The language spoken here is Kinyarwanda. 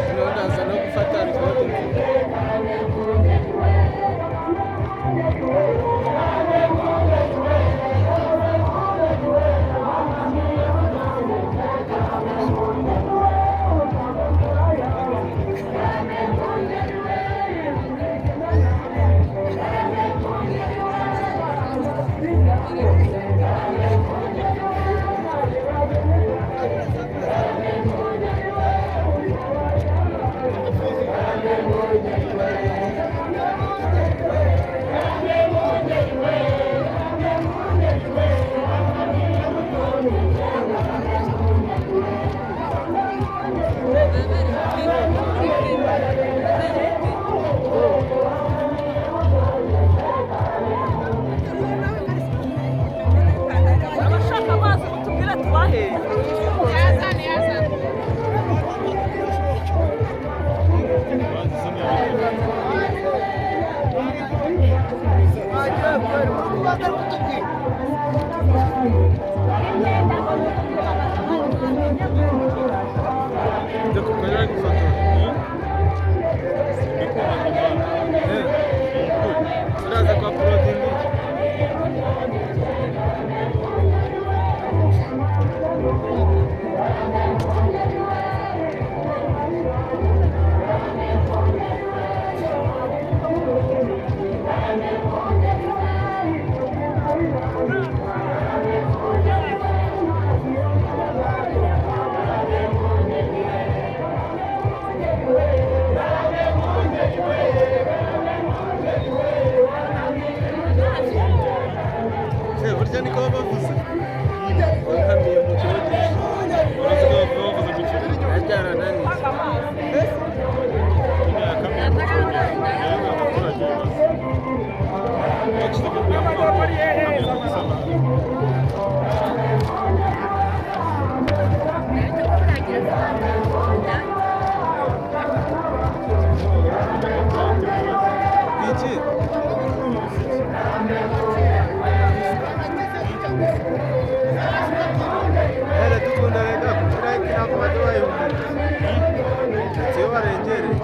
Noneho ndaza no gufata record mvuga. Abashaka amazi mutubwire tubahe. Yazane, yazane. Njya kukorera gufotora. Turaza kwa uploading iki? Se burya niko baba bavuze. Wankamiye mu cyogesho. Uretse ko baba bavuze mu cyogesho. Byarananiye. Yakamiye mu cyogesho. Yewe abaturage bazi. Iki? Era dukunda rega kugira ntabwo bajya bayumva. Iyo barengereye.